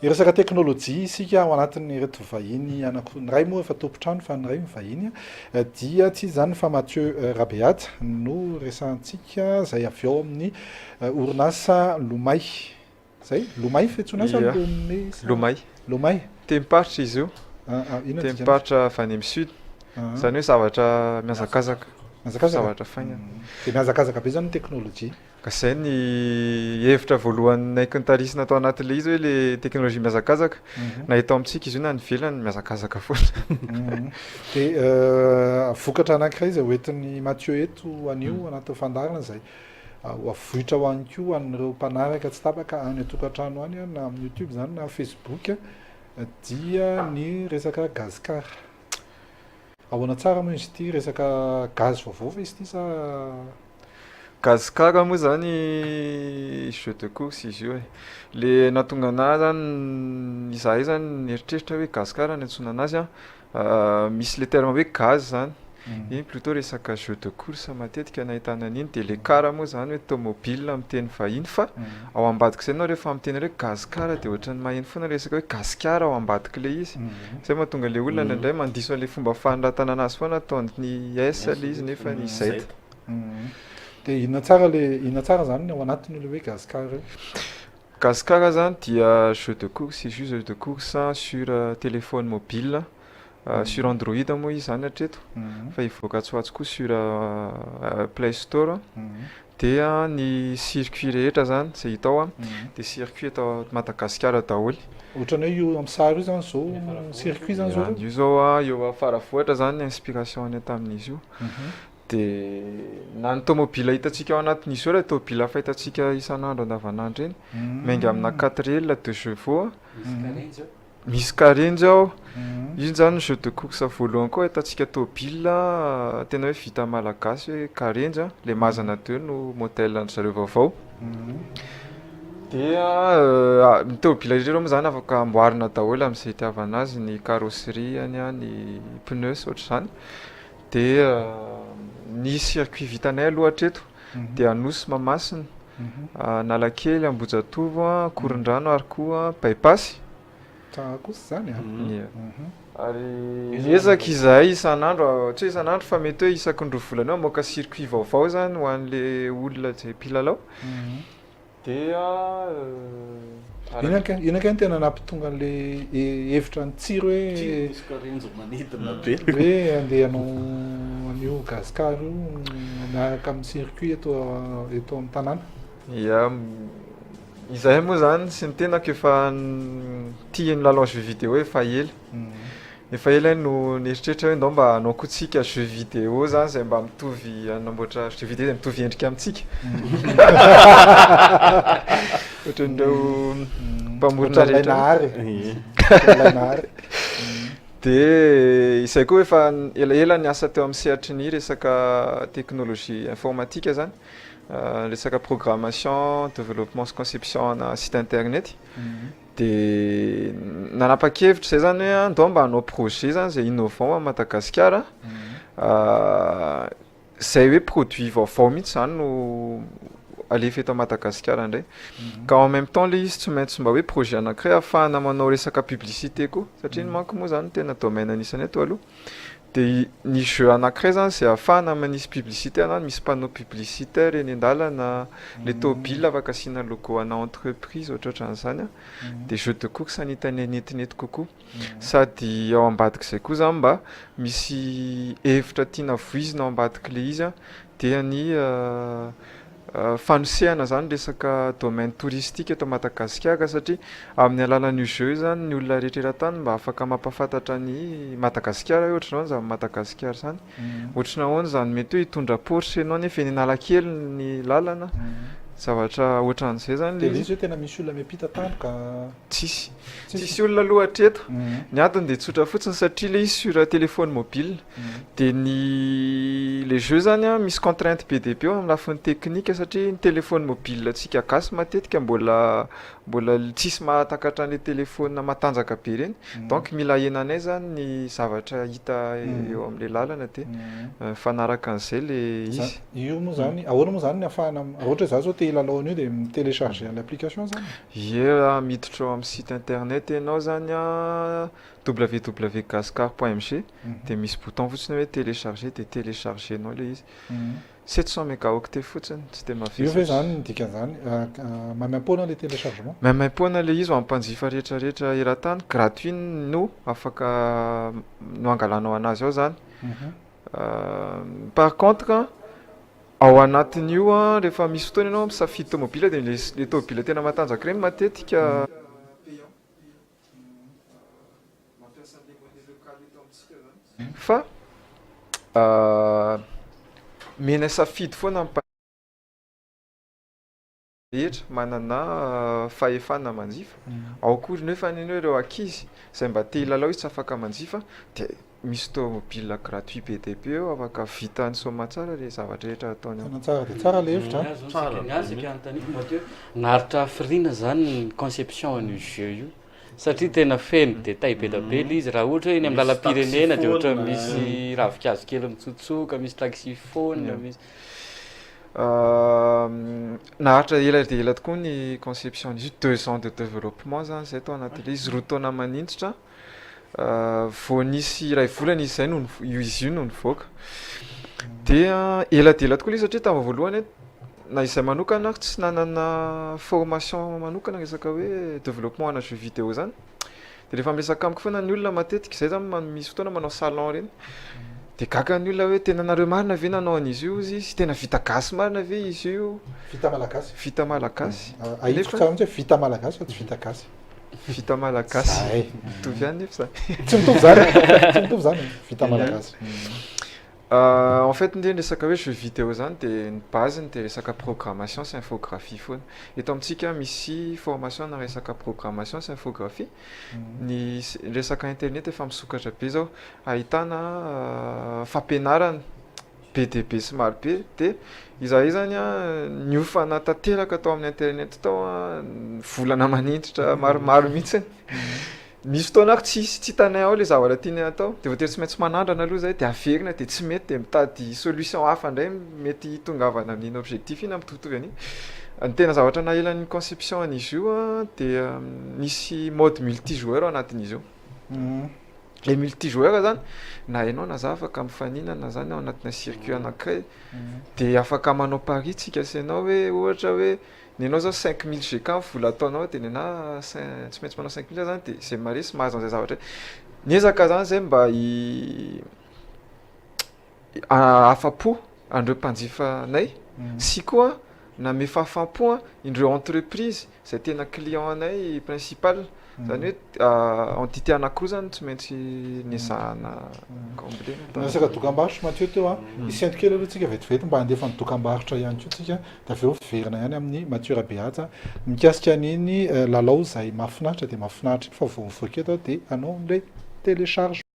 Hiresaka teknolojia isika ao anatin'ireto vahiny anankiroa, ny iray moa efa tompon-trano fa ny iray mivahiny, dia tsy iza izany fa Mathieu Rabehaja no resahantsika izay avy ao amin'ny orinasa Lomay. Zay? Lomay fiantsoana azy sa Ia. Lomé sa? Lomay. Lomay. Tenim-paritra izy io. Ah, ah, inona dikany? Tenim-paritra avy any amin'ny sud. Ah. Izany hoe zavatra mihazakazaka. Mihazakazaka? Zavatra faingana. Dia mihazakazaka be izany ny teknolojia. Ka izay ny hevitra voalohany naiky notarisina tao anatin'ilay izy hoe ilay teknolojia mihazakazaka. Na eto amintsika izy io na any ivelany mihazakazaka foana. Dia vokatra anankiray izay hoentin'i Mathieu eto anio anatin'ny fandaharana izay ho avoitra ho any koa ho an'ireo mpanaraka tsy tapaka any an-tokantrano any na amin'ny YouTube izany na Facebook dia ny resaka Gascar. Ahoana tsara moa izy ity resaka gaz vaovao ve izy ity sa? Gascar moa zany jeu de course izy io e. Le nahatonga anah zany izahay zany nieritreritra hoe Gascar no iantsoana anazy an, misy le terme hoe gaz zany, iny plutôt resaka jeu de course matetika no ahitana an'iny, de le car moa zany hoe tomobile amin'ny teny vahiny fa ao ambadik'izay ianao rehefa miteny hoe Gascar de ohatran'ny maheno foana resaka hoe gasikara ao ambadik'le izy, zay mahatonga le olona indraindray mandiso an'le fomba fanoratana anazy foana ataony S le izy nefa ny Z. De inona tsara le inona tsara zany ny ao anatin'io le hoe Gascar io? Gascar zany dia jeu de course izy io, jeu de course sur téléphone mobile, sur android moa izy zany hatreto fa hivoaka atsy ho atsy koa sur play store, dia ny circuit rehetra zany zay hita ao dia circuit eto Madagasikara daholo. Ohatran'ny hoe io amin'ny sary io zany zao circuit zany zao Io zao a eo Faravohitra zany ny inspiration-ny tamin'izy io. Dia na ny tomobile hitantsika ao anatin'izy io ilay tomobile fahitantsika isan'andro andavanandro iny, miainga amina quatre L deux chevaux, misy karenjy ao, iny zany ny jeu de course voalohany koa ahitantsika tomobile tena hoe vita malagasy hoe karenjy an, le Mazana deux no modèle an-dry zareo vaovao. Dia ny tomobile rehetra moa zany afaka amboarina daholo amin'izay itiavana azy, ny carrosserie-ny an, ny pneus ohatr'izany. Dia ny circuit vitanay aloha hatreto dia Anosy Mahamasina, Analakely, Ambohijatovo, Ankorondrano ary koa By-pass. Tsara kosa izany an! Ie. Ary miezaka izahay isan'andro, tsy hoe isan'andro fa mety hoe isaky ny 2 volana eo hamoaka circuit vaovao izany ho an'le olona izay mpilalao. Dia Inona kay, inona kay no tena nampitonga an'le hevitra nitsiry hoe Tsiro misy karenjy manidina be. Hoe andeha hanao an'io Gascar io miaraka amin'ny circuit eto eto amin'ny tanàna? Ya, izahay moa zany sy ny tenako efa tia nilalao jeux vidéo efa ela. Efa ela aho no nieritreritra hoe ndao mba hanao koa tsika jeux vidéo zany zay mba mitovy hanamboatra jeux vidéo zay mitovy endrika amintsika. Ohatran'ireo mpamorona Ohatran'ilay rehetra. Nahary e. Ohatran'ilay Nahary. De izay koa efa elaela niasa teo amin'ny sehatry ny resaka technologie informatique zany, resaka programmation, développement sy conception ana site internet. De nanapa-kevitra zay zany hoe andao mba hanao projet zany zay innovant à Madagasikara, zay hoe produit vaovao mihitsy zany no alefa eto Madagasikara indray, ka en même temps le izy tsy maintsy mba hoe projet anankiray ahafahana manao resaka publicité koa satria iny manko moa zany tena domaine anisanay teo aloha. De ny jeu anankiray zany zay ahafahana manisy publicité na misy panneau publicitaire eny an-dalana, le tôbila afaka asiana logo ana entreprise ohatrohatran'izany an, de jeu de course no hitanay netinety kokoa, sady ao ambadik'izay koa zany mba misy hevitra tiana voizina ao ambadik'le izy an, dia ny fanosehana zany resaka domaine touristique eto Madagasikara satria amin'ny alalan'io jeu io zany ny olona rehetra eran-tany mba afaka mampahafantatra an'i Madagasikara hoe ohatran'ny ahoana izany Madagasikara izany, ohatran'ny ahoana izany mety hoe hitondra Porsche ianao nefa eny Analakely ny lalana, zavatra ohatran'izay zany Dia le ilay izy. izy hoe tena misy olona miampita tampoka? Tsisy. Tsisy olona aloha hatreto. Ny antony dia tsotra fotsiny satria ilay izy sur téléphone mobile. Dia ny le jeu zany an misy contrainte be dia be eo amin'ny lafiny teknika satria ny téléphone mobile antsika gasy matetika mbola mbola tsisy mahatakatra an'ilay téléphone matanjaka be ireny. Donc mila ahenanay zany ny zavatra hita eo amin'ilay lalana dia mifanaraka an'izay ilay izy. Io moa zany, ahoana moa zany ny ahafahana, raha ohatra hoe za zao te. te hilalao an'io de mi-télécharger an'le application zany? Ie, raha miditra ao amin'ny site internet ianao zany a, www.gascar.mg, de misy bouton fotsiny hoe télécharger, de téléchargenao le izy. 700 mégaoctet fotsiny, tsy de Io ve mavesatra. zany ny dikan'izany maimaim-poana le téléchargement? Maimaim-poana le izy ho an'ny mpanjifa rehetrarehetra eran-tany, gratuit no afaka no angalanao anazy ao zany. Par contre, ao anatin'io a, rehefa misy fotoana ianao misafidy tomobile, de le tomobile tena matanjaka ireny matetika payant, mampiasa an'le monnaie locale eto amintsika zany, fa mena safidy foana ny rehetra manana fahefana manjifa ao koa. Nefa neny hoe ireo ankizy zay mba te hilalao izy tsy afaka manjifa, de misy tomobile gratuit be dia be eo, afaka vitany soma tsara le zavatra rehetra ataony ao. Tena tsara de tsara le hevitra. Tsara. Ny azy ka anontaniako, Mathieu, naharitra hafiriana zany ny conception an'io jeu io? Satria tena feno détail be da be le izy. Raha ohatra hoe eny amin'ny Misy lalam-pirenena de ohatra taxiphone. misy ravinkazo kely mitsotsoka, misy taxiphone, misy Naharitra ela de ela tokoa ny conception izy io, 2 ans de développement zany zay tao anatin'le izy, 2 taona maninjitra. Vao nisy iray volana izy zay no izy io no nivoaka, de ela de ela tokoa le izy, satria tamin'ny voalohany na izay manokana aho tsy nanana formation manokana resaka hoe développement ana jeu vidéo zany. De rehefa miresaka amiko foana ny olona matetika zay zany, misy fotoana manao salon reny, de gaga ny olona hoe: "Tena nareo marina ve nanao an'izy io?" Izy tena vita gasy marina ve izy io? Vita malagasy. Vita malagasy. Ahitsiko tsara mihitsy hoe vita malagasy fa tsy vita gasy. Vita malagasy. Zay. Mitovy ihany nefa zany. Tsy mitovy zany, tsy mitovy zany, vita malagasy. En fait, ny resaka hoe jeu vidéo zany, de ny base-ny de resaka programmation sy infographie foana. Eto amintsika misy formation na resaka programmation sy infographie. Ny resaka internet efa misokatra be zao, ahitana fampianarana be dia be sy maro be, de izahay zany a niofana tanteraka tao amin'ny internet tao a, volana maninjitra maromaro mihitsiny. Misy fotoana ako tsisy, tsy hitanay ao le zavatra tianay atao, de voatery tsy maintsy manandrana aloha zay, de averina, de tsy mety, de mitady solution hafa indray mety hitongavana amin'iny objectif iny, mitovitovy an'iny. Ny tena zavatra nahelan'ny conception an'izy io a, de misy mode multijoueur ao anatin'izy io. Le multijoueur zany, na ianao na za afaka mifaninana zany ao anatina circuit anankiray, de afaka manao pari tsika sy ianao hoe ohatra hoe ny anao zao 5000 GK ny vola ataonao, de ny anahy tsy maintsy manao 5000 zany, de zay maresy mahazo an'izay zavatra. Niezaka zany zay mba afa-po andreo mpanjifanay sy koa name fahafaham-po a indreo entreprise zay tena client anay principal zany, hoe entité anankiroa zany tsy maintsy nezahana combler. Resaka dokam-barotra, Mathieu, teo a isento kely aloha tsika vetivety mba handefa ny dokam-barotra ihany koa tsika, de avy eo miverina ihany amin'ny Mathieu Rabehaja mikasika an'iny lalao zay mahafinaritra de mahafinaritra iny, fa vao mivoaka eto de anao le télécharge.